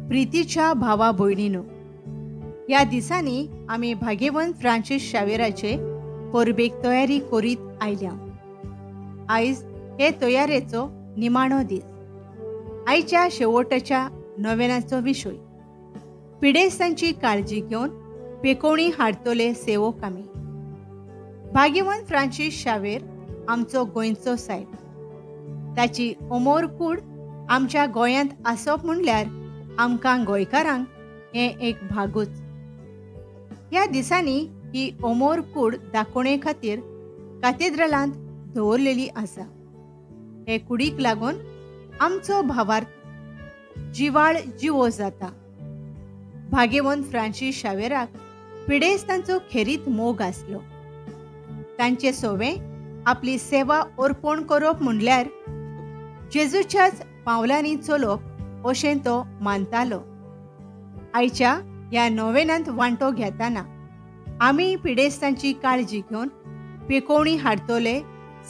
प्रितीच्या भावा भयणीनो, ह्या दिसांनी आमी भाग्यवंत फ्रांसीस शावेराचे परबेक तयारी करीत आयल्या. आयज हे तयारेचो निमाणो दीस. आयच्या शेवटाच्या नोवेनाचो विशय पिडेस्तांची काळजी घेवन पेकोवणी हाडतले सेवक आमी. भाग्यवंत फ्रांसीस शावेर आमचो गोंयचो सायब. ताची अमोर कूड आमच्या गोंयांत आसप म्हणल्यार आमकां गोंयकारांक हें एक भागूच. ह्या दिसांनी ही अमोर कूड दाखोवणे खातीर कातेद्रलांत दवरलेली आसा. हे कुडीक लागून आमचो भावार्थ जिवाळ जिवो जाता. भाग्यवंत फ्रांसीस शावेराक पिडेस्तांचो खेरीत मोग आसलो. तांचे सोवे आपली सेवा अर्पण करप म्हणल्यार जेजूच्याच पावलांनी चलप अशें तो मानतालो. आयच्या ह्या नोवेनांत वांटो घेतना आमी पिडेस्तांची काळजी घेवन पेकोवणी हाडतले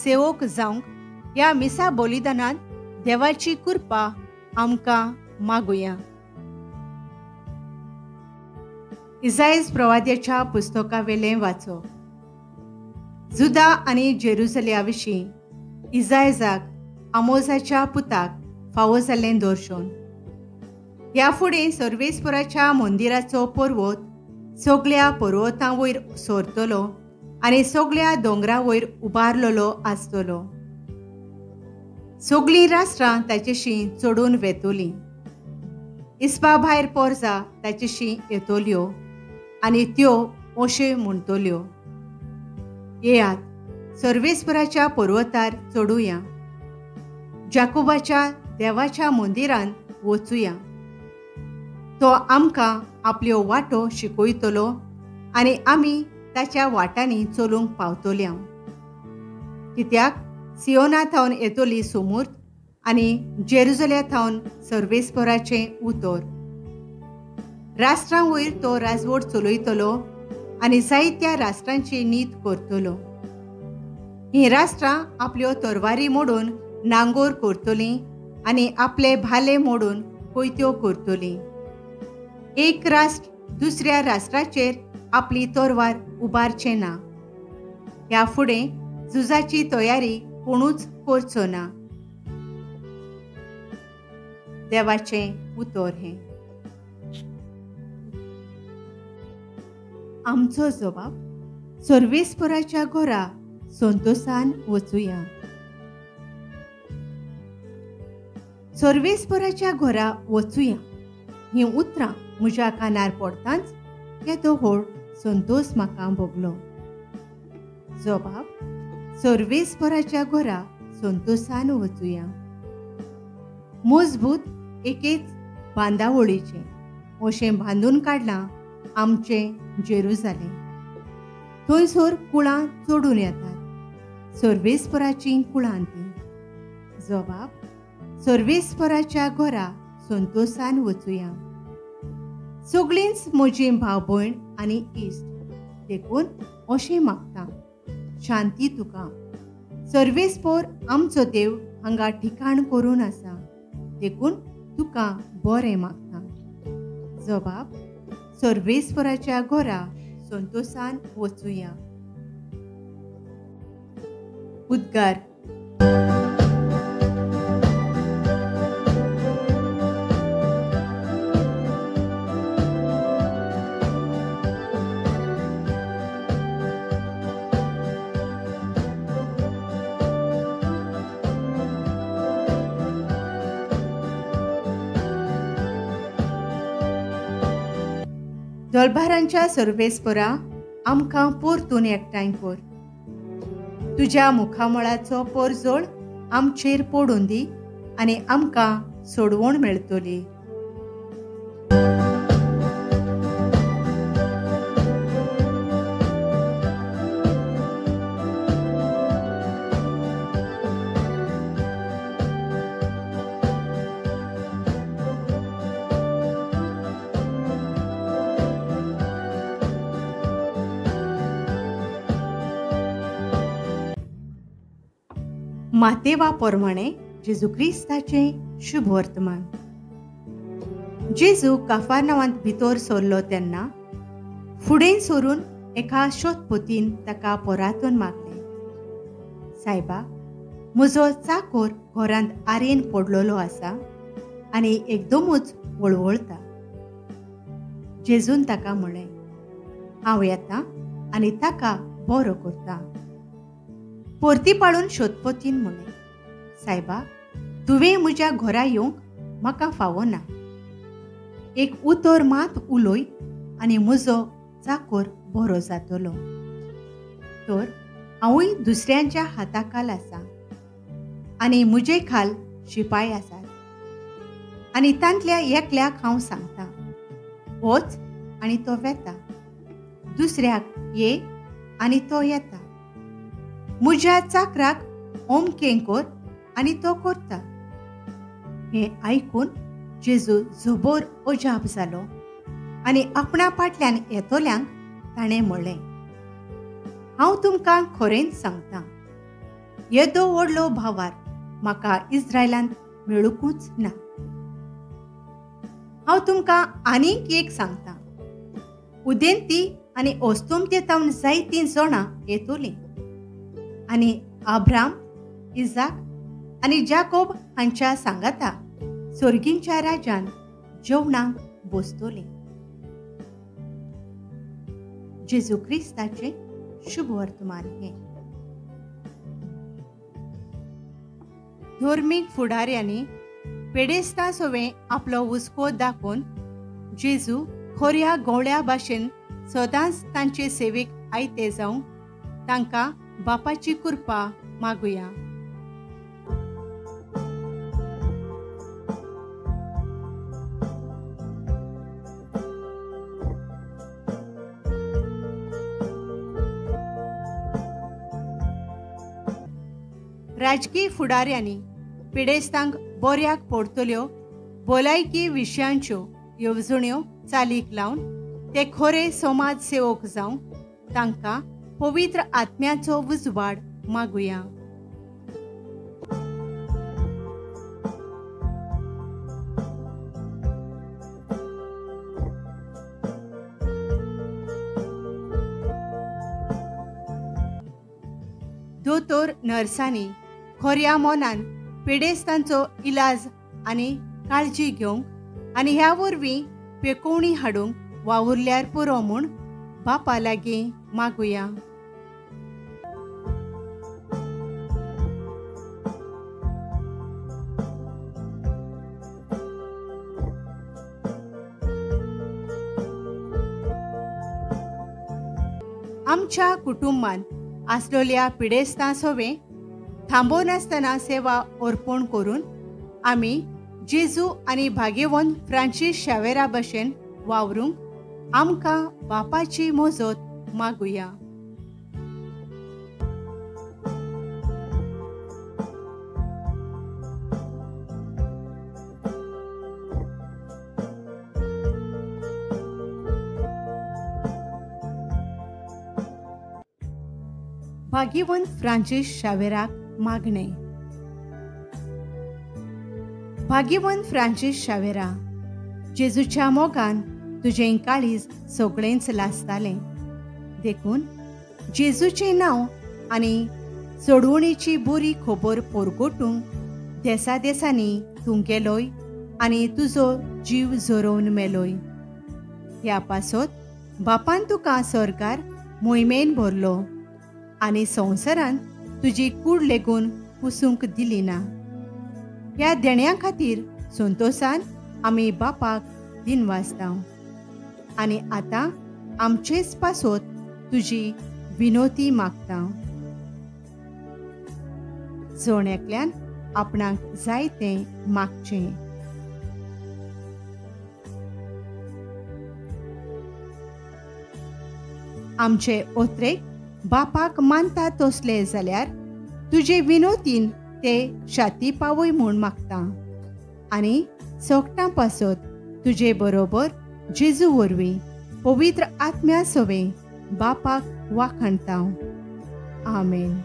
सेवक जावंक ह्या मिसा बलिदानांत देवाची कृपा आमकां मागुया. इजायज प्रवाद्याच्या पुस्तकावेलें वाचो. जुदा आनी जेरुजल्या विशीं इजायजाक आमोजाच्या पुताक फावो जाल्लें दर्शन. ह्या फुडें सर्वेस्पराच्या मंदिराचो पर्वत सगल्या पर्वतां वयर सरतलो आनी सगल्या दोंगरा वयर उबारलेलो आसतलो. सगळीं राष्ट्रां ताचेशी चडून वेतोलीं. इस्पा भायर पोरजा ताचेशी येतल्यो आनी त्यो अश्यो म्हणटल्यो, येयात सर्वेस्पराच्या पर्वतार चडुया, जाकोबाच्या देवाच्या मंदिरांत वचुया. तो आमकां आपल्यो वाटो शिकयतलो आनी आमी ताच्या वाटांनी चलूंक पावतल्या. कित्याक सियोना थावन येतली सुमूर्त आनी जेरुजल्या थावन सर्वेस्पराचें उतर. राष्ट्रां वयर तो राजवट चलयतलो आनी जायत्या राष्ट्रांची नीत करतलो. हीं राष्ट्रां आपल्यो तरवारी मोडून नांगोर करतलीं आनी आपले भाले मोडून कोयत्यो करतलीं. एक राष्ट्र दुसऱ्या राष्ट्राचेर आपली तरवार उबारचें ना. ह्या फुडें झुजाची तयारी कोणूच करचो ना. देवाचें उतर हें. आमचो जबाब सर्वेस्पराच्या घरा संतोसान वचुया. सर्वेस्पराच्या घरा वचुया हीं उतरां म्हज्या कानार पडतांच केदो व्हड संतोस म्हाका भोगलो. जबाब सर्वेस्पराच्या घरा संतोसान वचुया. मजबूत एकेच बांदावळीचें अशें बांदून काडलां आमचें जेरुजालें. थंयसर कुळां चडून येतात, सर्वेस्पराचीं कुळां तीं. जबाब सर्वेस्पराच्या घरा संतोसान वचुया. सगळींच म्हजीं भाव भयण आनी इश्ट, देखून अशें मागता, शांती तुका. सर्वेस्पर आमचो देव हांगा ठिकाण करून आसा, देखून तुका बरें मागता. जबाब सर्वेस्पराच्या घरा संतोसान वचुया. उद्गार. दलभारांच्या सर्वेस्परा आमकां परतून एकठांय कर. तुज्या मुखामळाचो परजळ आमचेर पडून दी आनी आमकां सोडवण मेळटली. मातेवा प्रमाणे जेजू क्रिस्ताचें शुभ वर्तमान. जेजू काफारनावांत भितर सरलो तेन्ना फुडें सरून एका शोधपोतीन ताका परातून मागलें, सायबा, म्हजो चाकोर घरांत आरेन पडलेलो आसा आनी एकदमूच वळवळता. जेजून ताका म्हणलें, हांव येता आनी ताका बरो करता. परती पाळून शोधपोतीन म्हणलें, सायबा, तुवें म्हज्या घरा येवंक म्हाका फावो ना. एक उतर मात उलय आनी म्हजो चाकोर बरो जातलो. तर हांवूय दुसऱ्यांच्या हाताखाल आसा आनी म्हजे खाल शिपाय आसात आनी तांतल्या एकल्याक हांव सांगता, वच आनी तो वेता, दुसऱ्याक ये आनी तो येता, म्हज्या चाकराक ओमकें कर आनी तो करता. हें आयकून जेजू जबर अजाप जालो आनी आपणा फाटल्यान येतल्यांक ताणें म्हणलें, हांव तुमकां खरेंच सांगता, येदो व्हडलो भावार म्हाका इस्रायलांत मेळुंकूच ना. हांव तुमकां आनीक एक सांगता, उदेंती आनी अस्तंते तावन जायतीं जाणां येतलीं आनी आब्राम, इजाक आनी जाकोब हांच्या सांगाता सर्गींच्या राज्यान जेवणाक बसतलीं. जेजू क्रिस्ताचें शुभ वर्तमान हें. धर्मीक फुडाऱ्यांनी पेडेस्तां सवें आपलो हुस्को दाखोवन जेजू खोऱ्या गोवळ्या भाशेन सदांच तांचे सेवेक आयते जावंक तांकां बापाची कृपा मागुया. राजकीय फुडाऱ्यांनी पिडेस्तांक बऱ्याक पडटल्यो भलायकी विशयांच्यो येवजण्यो चालीक लावन ते खरे समाज सेवक जावंक तांकां पवित्र आत्म्याचो उजवाड मागुया. दोतोर नर्सांनी खऱ्या मनान पिडेस्तांचो इलाज आनी काळजी घेवंक आनी ह्या वरवीं पेकोवणी हाडूंक वावुरल्यार पुरो म्हूण बापा लागीं मागुया. आमच्या कुटुंबान आसलेल्या पिडेस्तां सवें थांबोनासतना सेवा अर्पण करून आमी जेजू आनी भाग्यवंत फ्रांसीस शावेरा भशेन वावरूंक आमकां बापाची मजत मागुया. भाग्यवंत फ्रांसीस शावेराक मागणें. भाग्यवंत फ्रांसीस शावेरा, जेजूच्या मोगान तुजें काळीज सगळेंच लासतालें, देखून जेजूचें नांव आनी सोडवणीची बरी खबर परगटूंक देसा देसांनी तूं गेलोय आनी तुजो जीव झरोवन मेलोय. ह्या पासत बापान तुका सरकार मोहिमेन भरलो आनी संवसारान तुजी कूड लेगून कुसूंक दिली ना. ह्या देण्या खातीर संतोशान आमी बापाक दिनवासता आनी आतां आमचेच पासत तुजी विनोती मागता. जण एकल्यान आपणाक जाय तें मागचें. आमचे ओत्रेक बापाक मानता तसले जाल्यार तुजे विनोतीन ते शाती पावय म्हूण मागता आनी सोगटां पासत तुजे बरोबर जेजू वरवीं पवित्र आत्म्या सवें बापाक वाखाणता. आमेन.